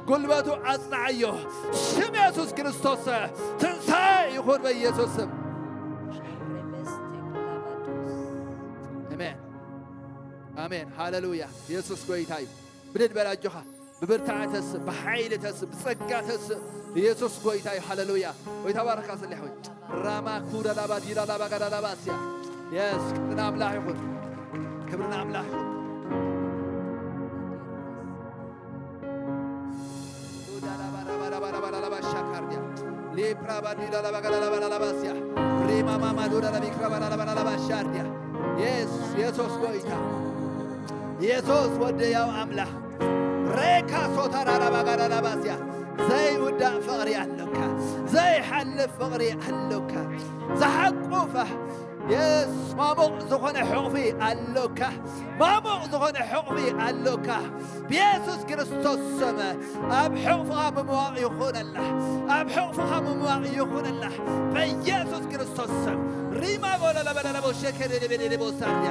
ጉልበቱ ኣጽንዓዮ። ሽም የሱስ ክርስቶስ ትንሳኤ ይኹን በኢየሱስ ስም። ኣሜን። ኣሜን። ሃሌሉያ። የሱስ ጎይታ እዩ። ብድድ በል ኣጆኻ። ብብርታዕ ተስእ፣ ብሓይሊ ተስእ፣ ብጸጋ ተስእ። ኢየሱስ ጎይታ እዩ። ሃሌሉያ። ጎይታ ባርካ ስለ ሆይ። ራማ ኩዳ ላባ ዲላ ላባ ጋዳ ላባ ሲያ። የስ፣ ክብሪ ንኣምላኽ ይኹን። ክብሪ ንኣምላኽ ይኹን። ዱዳ ላባ ላባ ላባ ላባ ላባ ሻካርዲያ። ሌፕራ ባዲዳ ላባ ጋዳ ላባ ላባ ሲያ። ሪማ ማማ ዱዳ ላባ ቢክራ ባዳ ላባ ላባ ሻርዲያ። የስ፣ የሱስ ጎይታ። የሱስ ወደ ያው ኣምላኽ። ሬካ ሶታ ራዳ ባጋ ራዳ ባሲያ። ዘይውዳእ ፍቕሪ ኣሎካ። ዘይሓልፍ ፍቕሪ ኣሎካ። ዝሓቁፈ የስ፣ ማሙቕ ዝኾነ ሕቕፊ ኣሎካ። ማሙቕ ዝኾነ ሕቕፊ ኣሎካ። ብየሱስ ክርስቶስ ስም ኣብ ሕቕፍኻ ምምዋቕ ይኹነላ። ኣብ ሕቕፍኻ ምምዋቕ ይኹነላ። በየሱስ ክርስቶስ ስም። ሪማ ጎለለበለለቦ ሸከደደበደደቦ ሳርያ።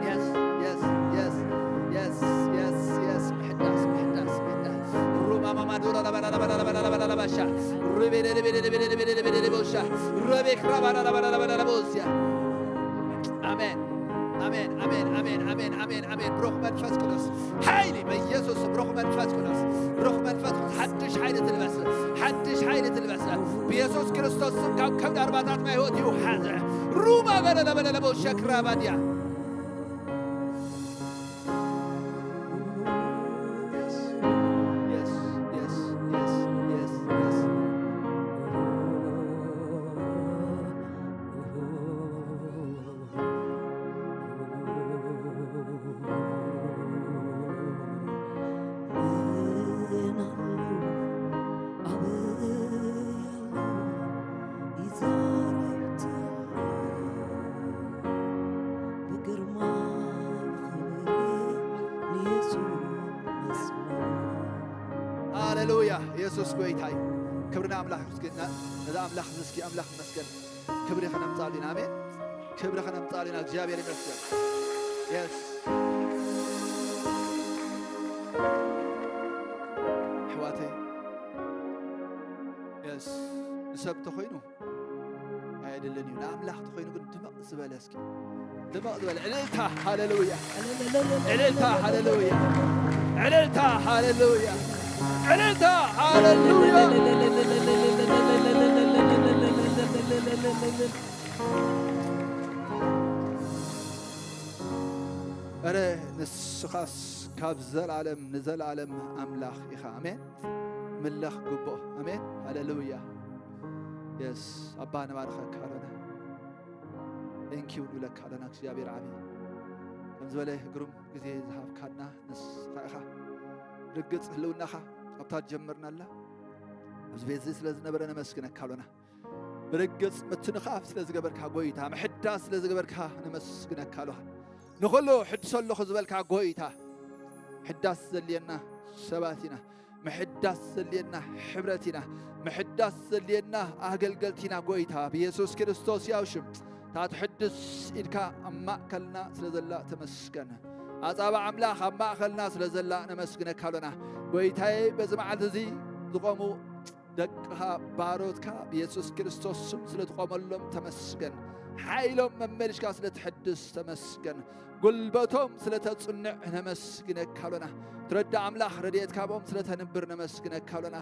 የስ፣ የስ፣ የስ፣ የስ፣ የስ፣ የስ። ምሕዳስ፣ ምሕዳስ፣ ምሕዳስ። ሩማ ማማ ዶራ ለበላ ለበላ ለበላ ለበላ ለበላ ሻ። ሩቤ ለበላ ለበላ ለበላ ለበላ ለበላ ለበላ ሻ። ሩቤ ክራባ ለበላ ለበላ ለበላ ለበላ ሻ። ኣሜን፣ ኣሜን፣ ኣሜን፣ ኣሜን፣ ኣሜን፣ ኣሜን፣ ኣሜን። ብሩኽ መንፈስ ቅዱስ ሓይሊ በኢየሱስ ስም። ብሩኽ መንፈስ ቅዱስ፣ ብሩኽ መንፈስ ቅዱስ ሓድሽ ሓይሊ ትልበስ፣ ሓድሽ ሓይሊ ትልበስ። ብየሱስ ክርስቶስ ስም ካብ ከብድ ኣርባታት ማይ ህይወት ይውሓዝ። ሩባ ገለለበለለበው ሸክራ ባድያ። Yes, yes, yes, yes, yes, yes. ሃሌሉያ። ኢየሱስ ጎይታ እዩ። ክብሪ ንኣምላኽ። እስኪ ና-፣ ነዚ ኣምላኽ እዚ እስኪ ኣምላኽ ይመስገን። ክብሪ ከነምጻሉ ኢና። ኣሜን። ክብሪ ከነምጻሉ ኢና። እግዚኣብሔር ይመስገን። የስ። ኣሕዋተይ፣ የስ። ንሰብ ተኾይኑ ኣየድልን ንኣምላኽ ተኾይኑ ግን ድምቕ ዝበለ፣ እስኪ ድምቕ ዝበለ ዕልልታ፣ ሃሌሉያ! ዕልልታ፣ ሃሌሉያ! ዕልልታ፣ ሃሌሉያ! ዕልልታ፣ ሃሌሉያ! እረ ንስኻስ ካብ ዘላለም ንዘላለም ኣምላኽ ኢኻ። ኣሜን። ምለኽ ግቡእ። ኣሜን። ሃሌሉያ። የስ ኣባ ንባርኸካ ኣሎና። ቴንኪው ንብለካ ኣሎና እግዚኣብሔር ዓቢ። ከም ዝበለ ግሩም ግዜ ዝሃብካና ንስኻ ኢኻ። ርግጽ ህልውናኻ ኣብታ ጀመርናላ ኣብዚ ቤት እዚ ስለ ዝነበረ ነመስግነካ ኣሎና። ብርግጽ ምትንኻፍ ስለ ዝገበርካ ጎይታ፣ ምሕዳስ ስለ ዝገበርካ ነመስግነካ ኣሎኻ። ንኹሉ ሕድሶ ኣለኹ ዝበልካ ጎይታ፣ ሕዳስ ዘድልየና ሰባት ኢና። ምሕዳስ ዘድልየና ሕብረት ኢና። ምሕዳስ ዘድልየና ኣገልገልቲ ኢና። ጎይታ ብየሱስ ክርስቶስ ያው ሽም እታ ትሕድስ ኢድካ ኣብ ማእከልና ስለ ዘላ ተመስገን። ኣጻባ ኣምላኽ ኣብ ማእከልና ስለ ዘላ ነመስግነካ ኣሎና። ጎይታዬ በዚ መዓልቲ እዚ ዝቖሙ ደቅኻ ባሮትካ ብየሱስ ክርስቶስ ስም ስለ ትቖመሎም ተመስገን። ሓይሎም መመልሽካ ስለ ትሕድስ ተመስገን። ጉልበቶም ስለ ተጽንዕ ነመስግነካ ኣሎና። ትረዳ ኣምላኽ ረድኤትካ ብኦም ስለ ተንብር ነመስግነካ ኣሎና።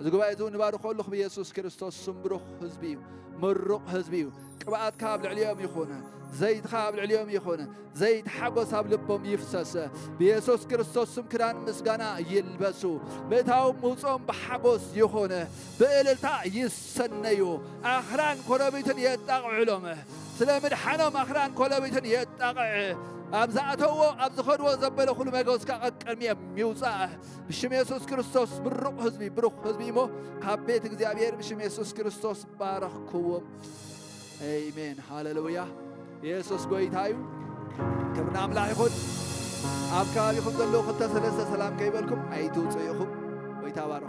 እዚ ጉባኤ እዚ እውን ንባርኸሉ ብየሱስ ክርስቶስ ስም። ብሩኽ ህዝቢ እዩ። ምሩቕ ህዝቢ እዩ። ቅብኣትካ ኣብ ልዕሊኦም ይኹን። ዘይትኻ ኣብ ልዕሊኦም ይኹን። ዘይት ሓጎስ ኣብ ልቦም ይፍሰስ። ብየሱስ ክርስቶስ ስም ክዳን ምስጋና ይልበሱ። ምእታዎም ምውፅኦም ብሓጎስ ይኹን። ብእልልታ ይሰነዩ። ኣኽራን ኮረቢትን የጣቕዕሎም። ስለ ምድሓኖም ኣኽራን ኮረቢትን የጣቕዕ። ኣብ ዝኣተዎ ኣብ ዝኸድዎ ዘበለ ኩሉ መጎስካ ቀቅድሚኦም ይውፃእ። ብሽም የሱስ ክርስቶስ ብሩቕ ህዝቢ፣ ብሩኽ ህዝቢ እሞ ካብ ቤት እግዚኣብሔር ብሽም የሱስ ክርስቶስ ባረኽክዎም። ኣሜን። ሃሌሉያ። የሱስ ጎይታ እዩ። ክብሪ ንኣምላኽ ይኹን። ኣብ ከባቢኹም ዘለዉ ክልተ ሰለስተ ሰላም ከይበልኩም ኣይትውፁ ኢኹም። ጎይታ ባርኹ።